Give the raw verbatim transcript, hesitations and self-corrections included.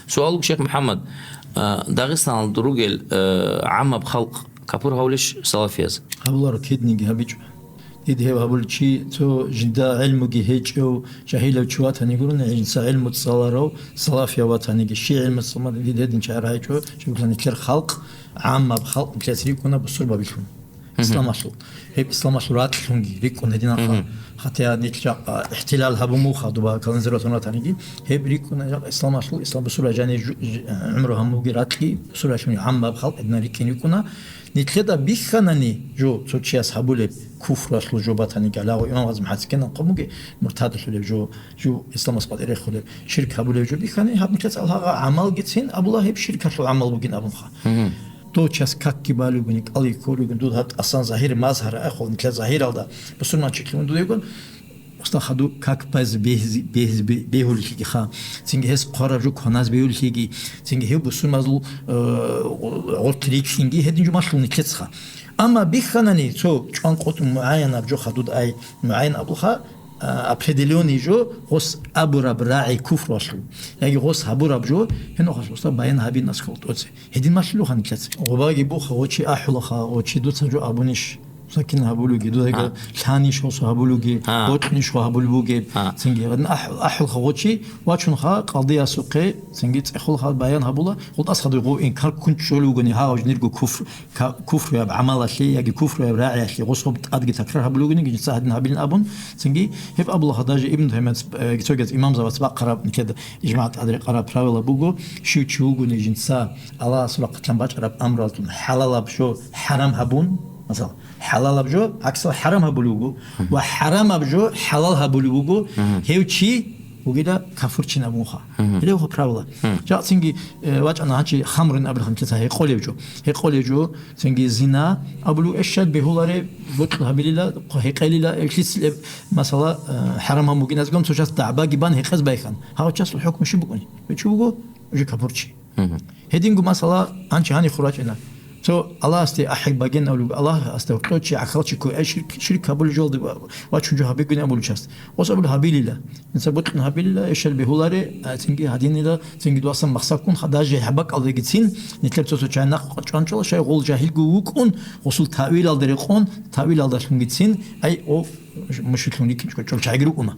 Суал, шейх МухӀаммад, а, Дагъистаналда ругел, а, гӀаммаб халкъ капур гьавулищ салафияз? Гьабуларо, кидниги гьабичӀо. Дида гьеб гьабулев чи, цо жинда гӀелмуги гьечӀев, жагьилав чи ватани гурони, жинца гӀелму цӀаларав, салафияв ватаниги, щи гӀелму цӀалмад, дида гьедин чагӀи рагӀичӀо, щиб нилъер халкъ, гӀаммаб халкъ нилъеца рикӀкӀуна бусурбабилъун. Мгм. Исламалъул. Гьеб исламалъул ракьлъунги рикӀкӀун гьединабха. Мгм. Хатта нилъ жакъа ихтилал гьабун муха дуба консерваториятаниги. Гьеб рикӀкӀуна жакъа исламалъул, ислам бусурбаб жанир жу-, жи-, гӀумру гьамулги ракьи, бусурбабилъунги гӀаммаб халкъ гьединал рикӀкӀин рикӀкӀуна. Нилъеда бихьанани жо цо чияс гьабулеб куфралъул жо батаниги, гьалагъо имам ГъазимхӀяци ккенаго бугеб, муртадалъулеб жо, жо исламас къватӀирехулеб, ширк гьабулеб жо бихьани, гьаб нилъеца аллагьа гӀамалгицин абула, гьеб ширкалъул гӀамал бугин абунха. Мгм. Дов час какги балигуни, кӀалги кколигуни, дуда гьаб тӀасан загьир мазгьар ахӀул, нилъер загьиралда бусурманчилъун дудайгун, уста хаду как баз бегьзи-, бегьзи-, бе-, бегьулелъигиха, цинги гьес хъвараб жо кваназ бегьулелъиги, цинги гьев бусурмазул, э, гъорт рикьинги гьедин жо малъул нилъецха. Амма бихьанани цо чӀван къотӀун мугӀаянаб жо хадуд ай, мугӀаян абулха, а, определённый жо гъос абураб рагӀи куфралъул, яги гъос гьабураб жо гьенохъас уста баян гьабин аскӀов тӀоце. Гьедин малъулаха нилъеца. Гъобаги буха, гъочи ахӀулаха, гъочи дуца жо абунищ, сакин гьабулуги, дудаги А. лъанищ гъосу гьабулуги, А. бокьнищ гъо гьабулеб бугеб. А. Цинги гьадин ахӀ-, ахӀулха гъочи, вачунха къалдиясухъе, цинги цӀехулха баян гьабула, гъутӀас хадуй гъов инкар ккун чӀолев вугони гьав жинирго куфр, ка-, куфруяб гӀамалалъе яги куфруяб рагӀиялъе гъос гъоб тӀадги такрар гьабулугони, жинца гьадин гьабилин абун, цинги гьеб абулаха даже Ибн Таймияц, э, цогияц имамзабац бахъараб, нилъеда ижмагӀ тӀадрекъараб правила буго, щив чи вугони жинца Аллагьасул рахъалъан бачӀараб амралтун хӀалалаб жо хӀарам гьабун, масала, хӀалалаб жо гӀаксал хӀарам гьабулев вуго, Мгм. ва хӀарамаб жо хӀалал гьабулев вуго, Мгм. гьев чи вугила кафурчин абунха. Мгм. Гьеле гьеб правила. Мгм. Жакъ цинги, э, вачӀана гьанчи хамрин абулхъан кица гьекъолев жо. Гьекъолев жо, цинги зина абулев эшшад бегьуларе, бокьун гьабилила, гьекъелила, эвлъицлъеб, масала, э, хӀарам гьамугиназгун цо час дагӀбаги бан гьекъез байхан. Гьав часул хӀукму щиб букӀуни? Гьев чи вуго, уже капурчи. Мгм. Гьединго масала гьанчи гьанихъ рачӀина. Цо Аллагьасде ахӀи баген абулеб, Аллагьасде гьоркьов чи, гӀахьалчи ккой, ай ширк, ширк гьабулел жолде ва-, вачун жо гьабигуни абулев част. Ос абулеб гьабилила. Инса бутӀун гьабилила, эшел бегьуларе, а, цинги гьадинила, цинги дуасан махсаккун хадажи хӀабакъалдегицин, нилъер цо-цо чайнахъ чӀванчӀола, шай гъол жагьилго вукӀун, гъосул тавилалде рекъон, тавилалдалъунгицин, ай, о, мушриклъун рикинчӀо, чӀол чагӀиги рукӀуна.